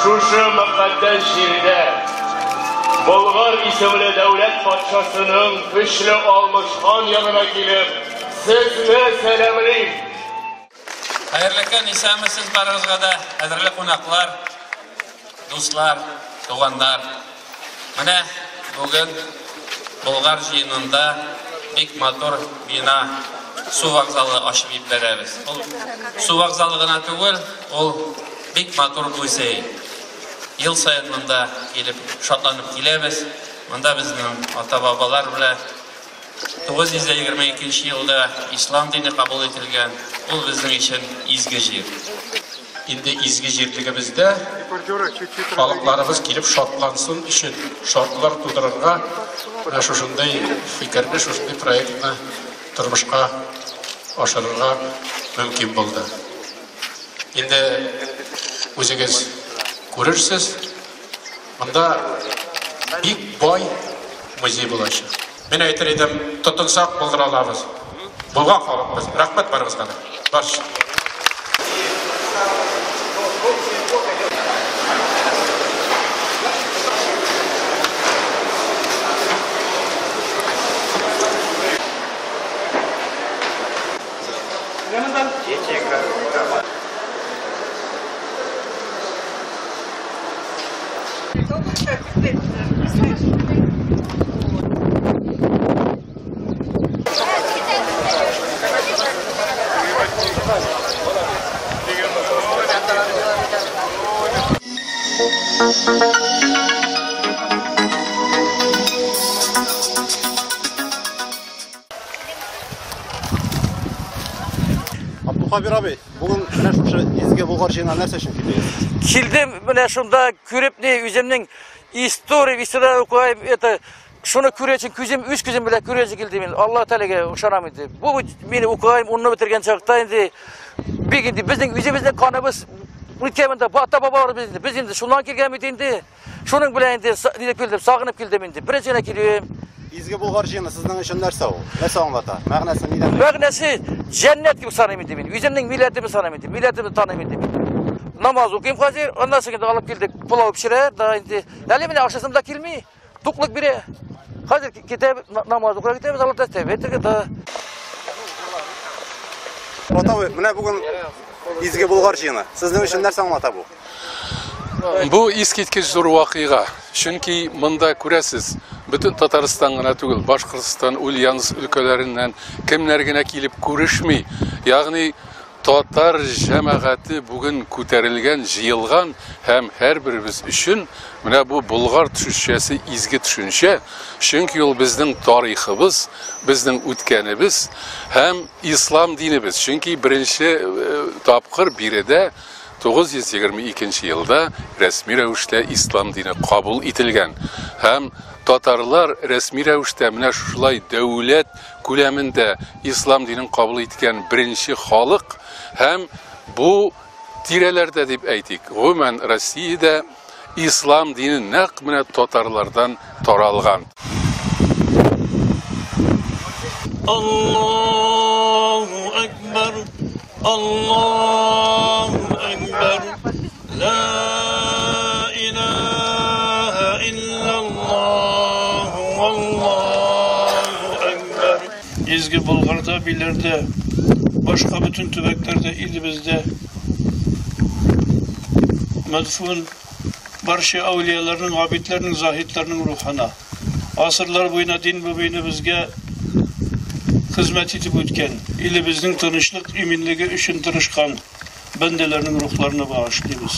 Шушы мөкатдәс җирдә Болгар исемле дәүләт патшасының көчле Алмыш хан янына килеп, сезне сәламлим. Хәерле көн, исәнмесез барыгызга да, кадерле кунаклар, дуслар, туганнар. Менә бүген Болгар җыенында бик матур бина, су вокзалы ачып җибәрәбез. Ул су вокзалы гына түгел, ул бик матур музей. Ел саен монда килеп, шатланып киләбез. Монда безнең ата-бабалар белән 922 елда ислам дине кабул ителгән. Ул безнең өчен изге җир. Инде изге җирлегебездә халыкларыбыз килеп шатлансын өчен шартлар тудырырга менә шушындый фикерне, шушындый проектны тормышка ашырырга мөмкин булды. Инде үзегез күрерсез, монда бик бай музей булачак. Мин әйтер идем, тотынсак булдыра алабыз. Булган халык без. Рәхмәт барыгызга да. Барча. Абдулхабир абый, бүген менә шушы изге Болгар җыенына нәрсә өчен килдегез? Килдем менә шунда күреп ни үземнең история, история укыйм, это шуны күрер өчен күзем, үз күзем белән күрер өчен килдем мин. Алла Тәгаләгә ышанам инде. Бу мин укыйм, унны бетергән чакта инде бик инде безнең үзебезнең каныбыз үткән монда, ата бабаларыбыз инде. Без инде шуннан килгән бит инде. Шуның белән инде дип килдем, сагынып килдем инде. Беренче генә килүем. Изге Болгар җыены сезнең өчен нәрсә ул? Нәрсә аңлата? Мәгънәсе нидән? Мәгънәсе җәннәт дип саныйм инде мин. Үземнең милләтемне саныйм инде. Милләтемне таныйм инде мин. Намаз укыйм хәзер, аннан соң инде алып килдек, пылау пешерә, да инде. Әле менә ашасым да килми. Туклык бирә. Хәзер китәбез, намаз укырга китәбез, алып тәүбә итәргә да. Мурат абый, менә бүген Изге Болгар җыены. Сезнең өчен нәрсә аңлата бу? Бу искиткеч зур вакыйга. Чөнки монда күрәсез, бөтен Татарстан гына түгел, Башкортстан, Ульяновск өлкәләреннән кемнәр генә килеп күрешми. Ягъни татар җәмәгате бүген күтәрелгән, җыелган һәм һәрберебез өчен менә бу Болгар төшенчәсе изге төшенчә, чөнки ул безнең тарихыбыз, безнең үткәнебез һәм ислам динебез. Чөнки беренче тапкыр биредә 922 елда рәсми рәвештә ислам дине кабул ителгән һәм татарлар рәсми рәвештә менә шушылай дәүләт күләмендә ислам динен кабул иткән беренче халык һәм бу тирәләрдә дип әйтик, гомумән Россиядә ислам дине нәкъ менә татарлардан таралган. Аллаһу акбар, Аллаһу акбар, ла илаһа иллаллаһу, аллаһу акбар. Изге Болгарда, Биләрдә, башка бөтен төбәкләрдә, илебездә мәдфун барча әүлияләрнең, габидләрнең, заһидләрнең рухына. Асырлар буена дин мөбинебезгә хезмәт итеп үткән, илебезнең тынычлык, иминлеге өчен тырышкан бәндәләрнең рухларына багышлыйбыз.